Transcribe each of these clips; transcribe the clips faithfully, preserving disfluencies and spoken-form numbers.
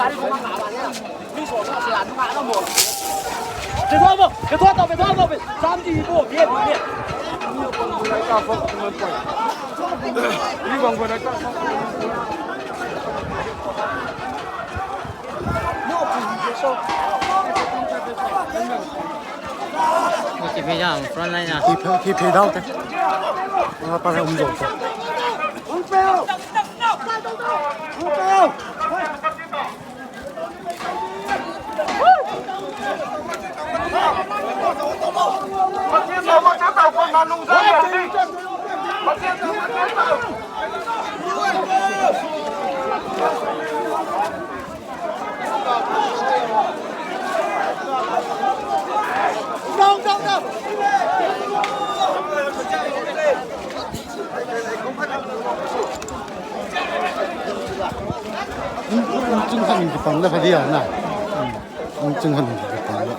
Ui, ti phei jang front line a. Ti phei, ti phei dau te. Nga pa um jong te. Chung khan kipang le pha dia na. Chung khan kipang le.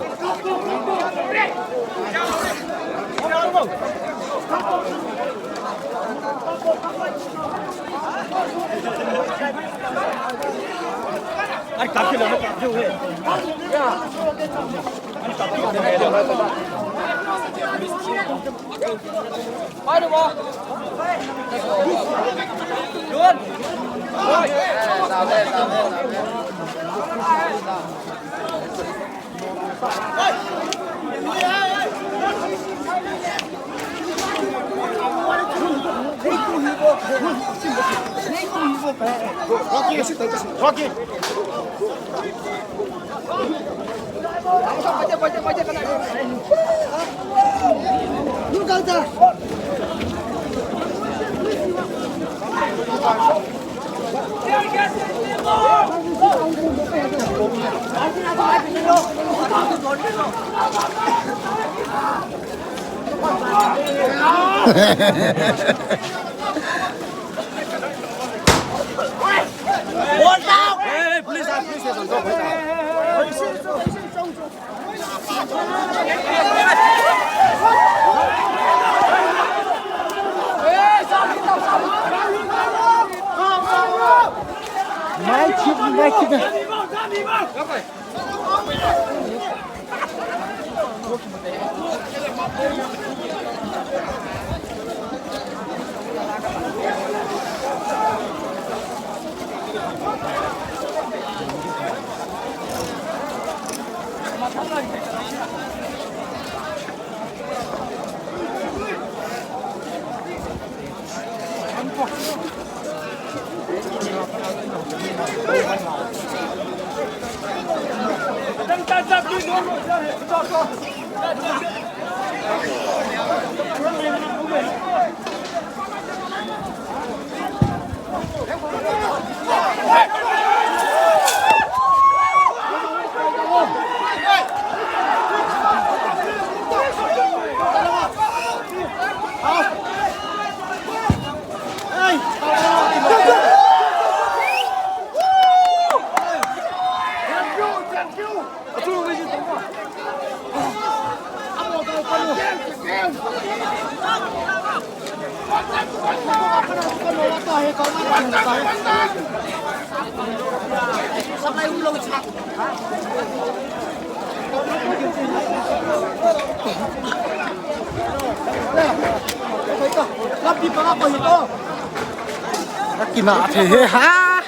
Kina thei he ha.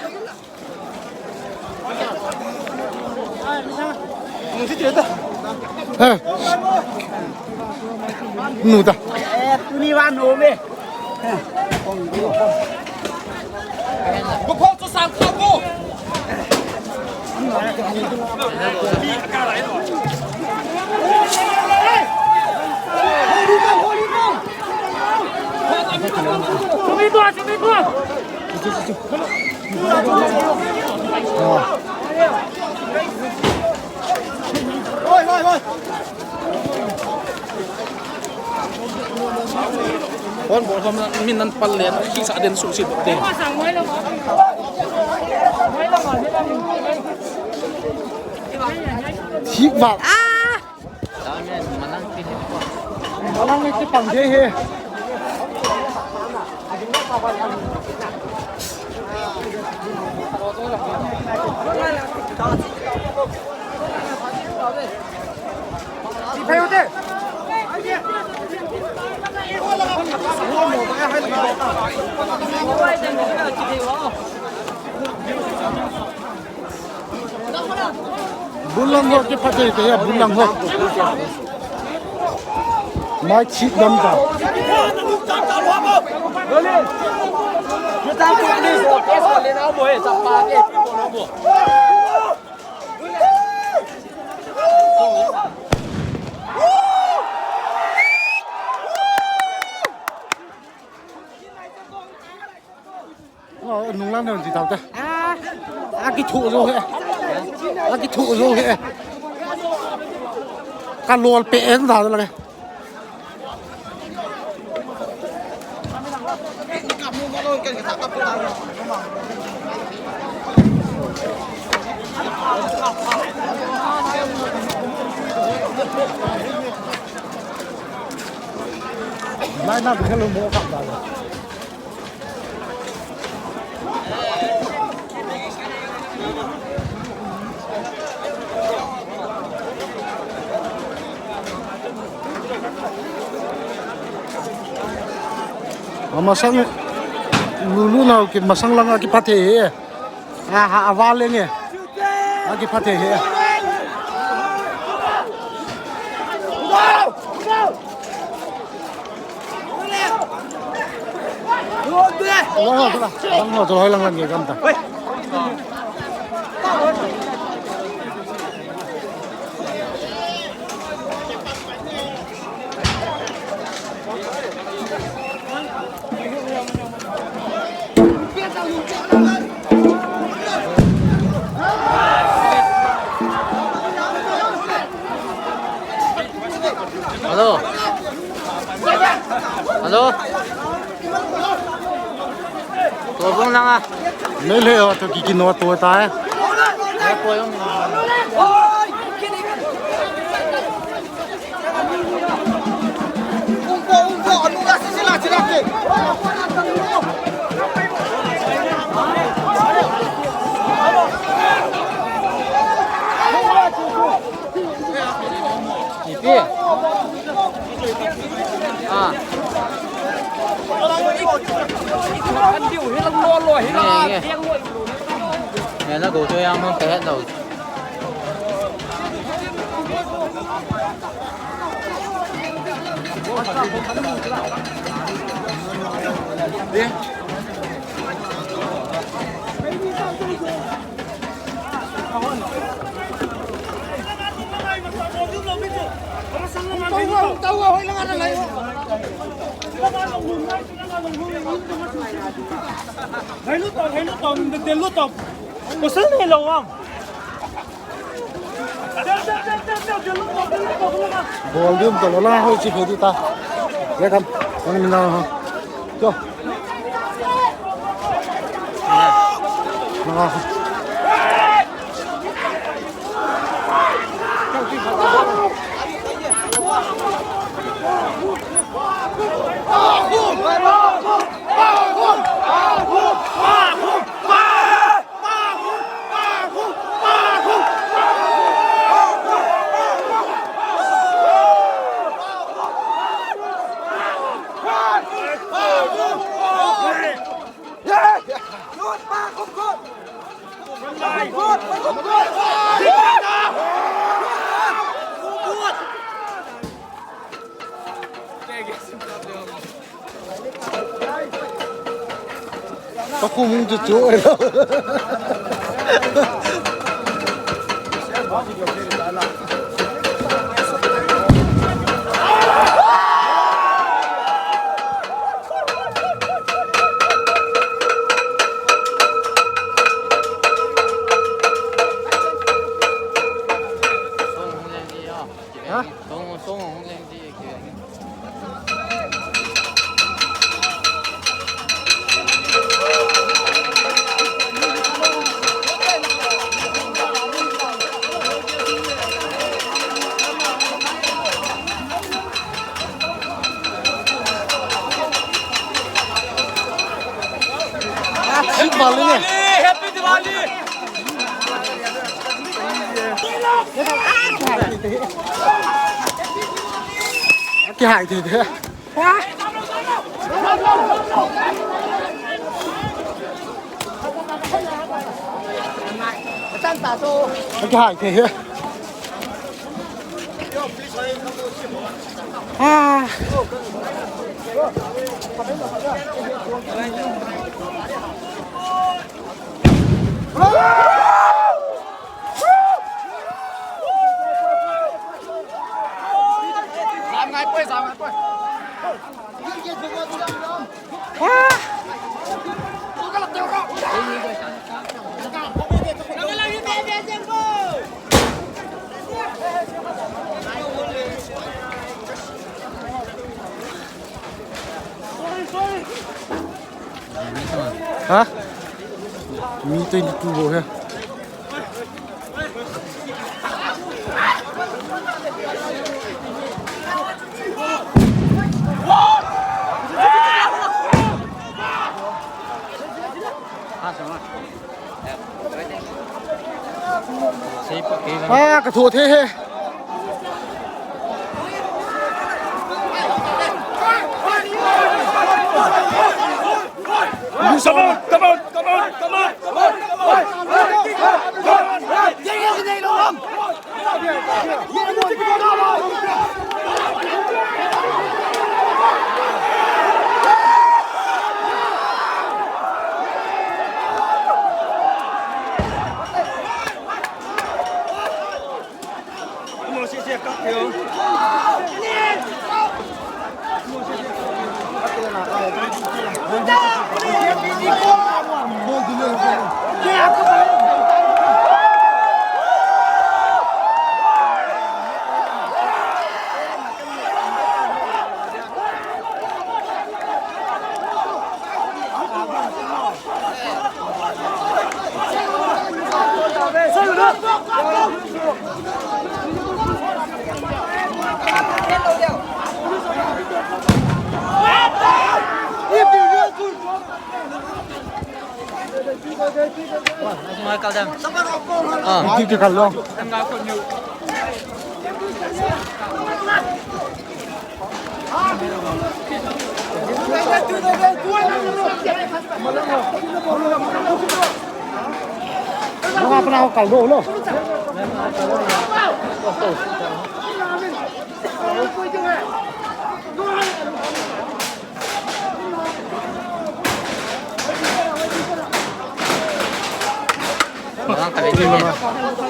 Eh. Nu ta. Eh, tuni wa nu me. Hon bol hom min nan pal le, khi sa den su si den. Thik val. Ah! Malang ni ti pang de he. Bulang ho kiphatthei te ya, bulang ho. Mai chit dam ta. Nunglang ne ji tau ta. A kithu jo he. A kithu jo he. Ka lol pe en da la. Lai na ka lo mo ka ba. Amasang lulu nau ki masang langa kiphatthei he. Aha, aval lenge. Akiphatthei he. Lang lang, lang lang, lang lang, lang lang. Hello. Hello. Tua bung nang a. Mei le o to ki ki no to ta e. Ipi. Ah. Nge, nge. Nge na go to yang hon pe het lo. Bol dum to la ho chi phe di ta. Ya kam. Kani min na ho. Cho. Ka khu mung chu chu. Ha? Happy Diwali! Kihai thei thei. Kihai thei thei. Ah. Ha? Mi twenty-two ho he. Ah, ka tho the he. Come on, come on, come on, come on, come on, come on.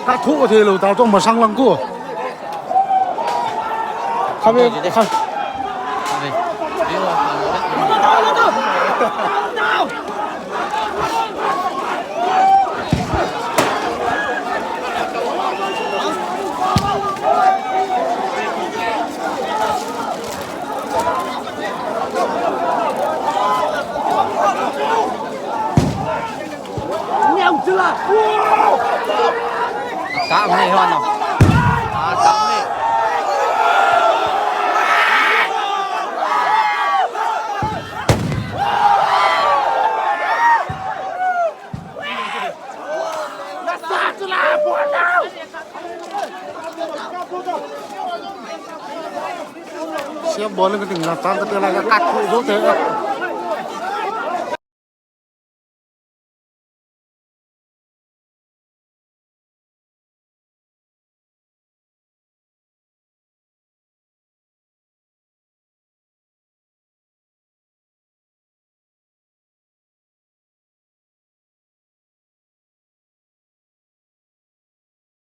Ka thu ka thelo ta tong masang lang ko. Kami, kami. Sia bol ka ting na tan ka te la ka kat khu jo te.